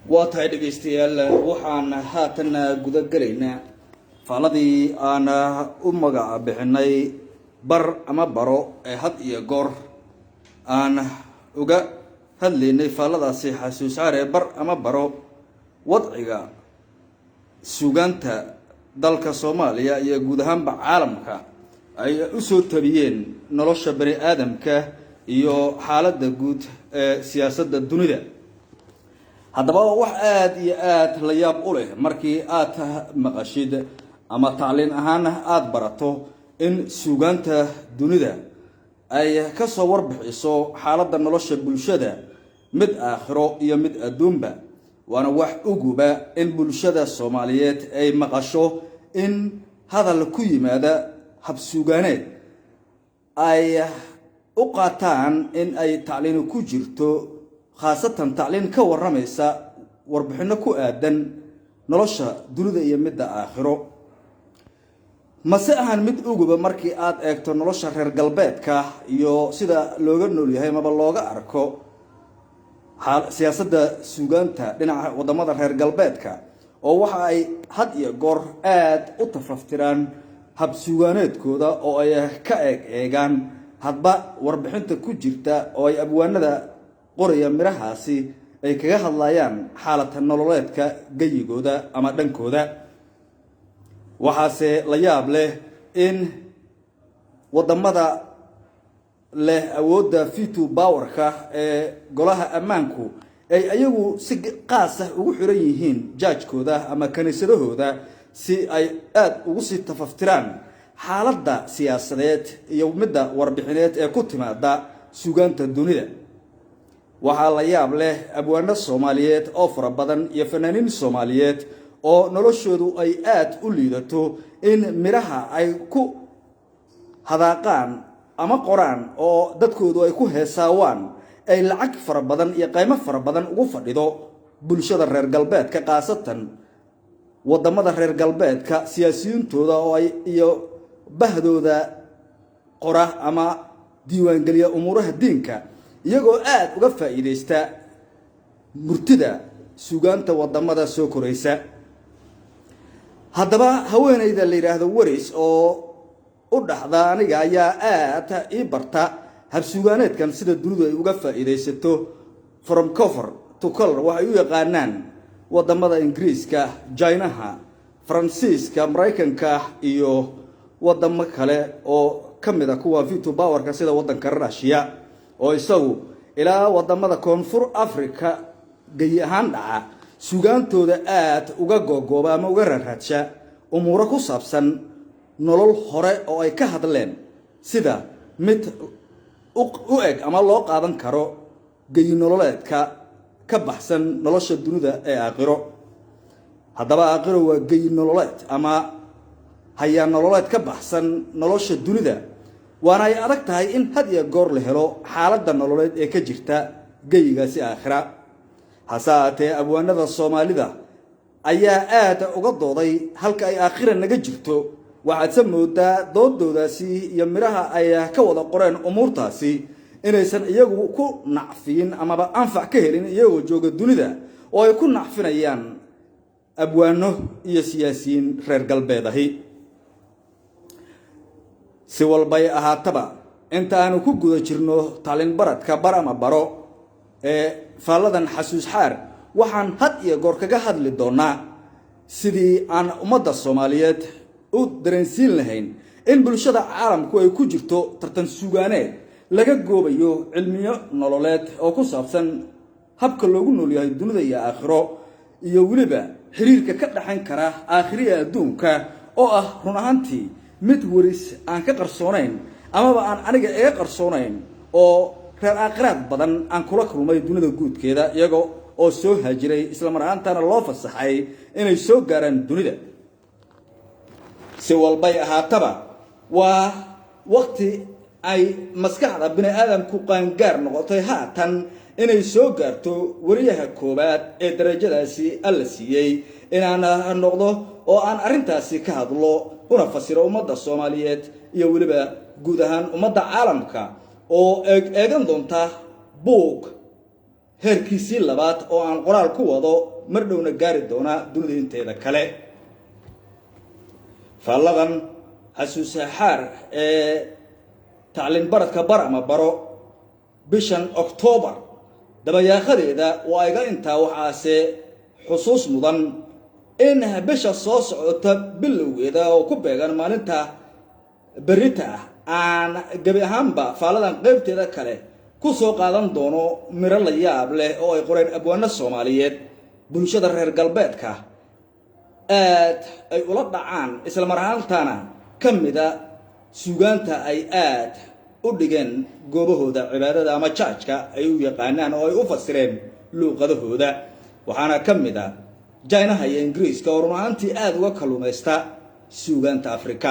Waa tahay, dhegaystayaal, waxaan haatan guda gelaynaa faaladii aan u magac bixinay Bar ama Baro, ee had iyo goor aan uga hadlaynay faalladaasi xasuusaare Bar ama Baro wadciga suugaanta dalka Soomaaliya iyo guud ahaanba caalamka ay usoo tabiyeen nolosha bani aadamka iyo xaaladda guud ee siyaasadda dunida. Haddaba, wax aada iyo aada la yaab u leh markii aad maqashid ama tacliin ahaan aada barato in suugaanta dunida ay ka soo warbixiso xaaladda nolosha bulshada, mid aakhiro iyo mid adduunba. Waana wax uguba in bulshada Soomaaliyeed ay maqasho in hadal ku yimaada habsuugaaneed ay u qaataan in ay tacliin ku jirto, khaasatan tacliin ka warramaysa warbixinno ku aadan nolosha dunida iyo midda aakhiro. Mase ahan mid uguba markii aad eegto nolosha reer galbeedka iyo sida looga nool yahay maba looga arko siyaasadda suugaanta dhinaca waddamada reer galbeedka, oo waxa ay had iyo goor aada u tafaftiraan habsuugaaneedkooda oo ay ka eeg eegaan hadba warbixinta ku jirta oo ay abwaanada qoraya midhahaasi ay kaga hadlayaan xaalata nololeedka geyigooda ama dhankooda. Waxaase la yaab leh in waddamada leh awoodda veto powerka ee golaha ammaanku ay ayagu si qaas ah ugu xiran yihiin jaajkooda ama kiniisadahooda, si ay aada ugu sii tafaftiraan xaaladda siyaasadeed iyo midda warbixineed ee ku timaada suugaanta dunida. Waxaa la yaab leh abwaano Soomaaliyeed oo fara badan iyo fanaaniin Soomaaliyeed oo noloshoodu ay aada u liidato in midhaha ay ku hadaaqaan ama qoraan oo dadkoodu ay ku heesaawaan ay lacag fara badan iyo qaymo fara badan ugu fadhido bulshada reer galbeedka, khaasatan waddamada reer galbeedka siyaasiyiintooda oo ay iyo bahdooda qora ama diiwaangeliya umuuraha diinka, iyagoo aada uga faa'iidaysta murtida suugaanta waddamada soo koraysa. Haddaba, haweeneyda la yidhaahdo Waris oo u dhaxda aniga ayaa aada ii barta habsuugaaneedkan sida dunidu ay uga faa'iidaysato, from cover to color waxay u yaqaanaan waddamada Ingiriiska, Jinaha, Faransiiska, Maraykanka iyo waddamo kale oo ka mid a kuwa veto powerka, sida waddanka Rushiya oo isagu ilaa waddamada Koonfur Africa geyi ahaan dhaca sugaantooda aada uga googooba ama uga raaraadsha umuuro ku saabsan nolol hore oo ay ka hadleen, sida mid u eg ama loo qaadan karo geyi nololeedka ka baxsan nolosha dunida ee aakhiro. Haddaba, aakhiro waa geyi nololeed ama hayaa nololeed ka baxsan nolosha dunida, waana ay adag tahay in had iyo goor la helo xaaladda nololeed ee ka jirta geyigaasi aakhira. Hase ahaatee, abwaanada Soomaalida ayaa aada uga dooday halka ay aakhira naga jirto. Waxaadse moodaa doodoodaasi iyo midhaha ay ka wada qoreen umuurtaasi inaysan iyagu ku nacfiyin amaba anfac ka helin iyagoo jooga dunida, oo ay ku nacfinayaan abwaano iyo siyaasiyiin reer galbeed ahi. Si walbay ahaataba, inta aanu ku guda jirno tacliin baradka Bar ama Baro ee faalladan Xasuus Xaar, waxaan had iyo goor kaga hadli doonaa sidii aan ummadda Soomaaliyeed u dareensiin lahayn in bulshada caalamku ay ku jirto tartan sugaaneed laga goobayo cilmiyo nololeed oo ku saabsan habka loogu nool yahay dunida iyo aakhiro, iyo weliba xiriirka ka dhaxayn kara aakhiriya adduunka, oo ah run ahaantii mid weris aan ka qarsoonayn amaba aan aniga iga qarsoonayn, oo reer aakhiraad badan aan kula kulmay dunida guudkeeda, iyaga oo soo haajiray, isla mar ahaantaana loo fasaxay inay soo gaaraan dunida. Si walbay ahaataba, waa Wakti ay maskaxda bini aadamku qaangaar noqotay haatan inay soo gaarto wariyaha koowaad ee darajadaasi Alla siiyey inaan noqdo oo aan arrintaasi ka hadlo una fasiro ummadda Soomaaliyeed iyo weliba guud ahaan ummadda caalamka oo eeg eegan doonta buug heerkiisii labaad oo aan qoraal ku wado, mar dhowna gaari doona dunida inteeda kale. Faalladan xasuusaxaar ee tacliin baradka bar ama baro bishan Oktoobar dabayaaqadeeda waa iga intaa. Waxaase xusuus mudan in bisha soo socota bilowgeeda, oo ku beegan maalinta berita ah, aan gebi ahaanba faalladan qaybteeda kale ku soo qaadan doono miro la yaab leh oo ay qoreen abwaano Soomaaliyeed, bulshada reer galbeedka aad ay ula dhacaan, isla mar ahaantana ka mida suugaanta ay aad u dhigeen goobahooda cibaadada ama church-ka ay u yaqaanaan oo ay u fasireen luuqadahooda. Waxaana ka mid a Jaynaha iyo Ingiriiska oo run ahaantii aada uga kalluumaysta suugaanta Afrika.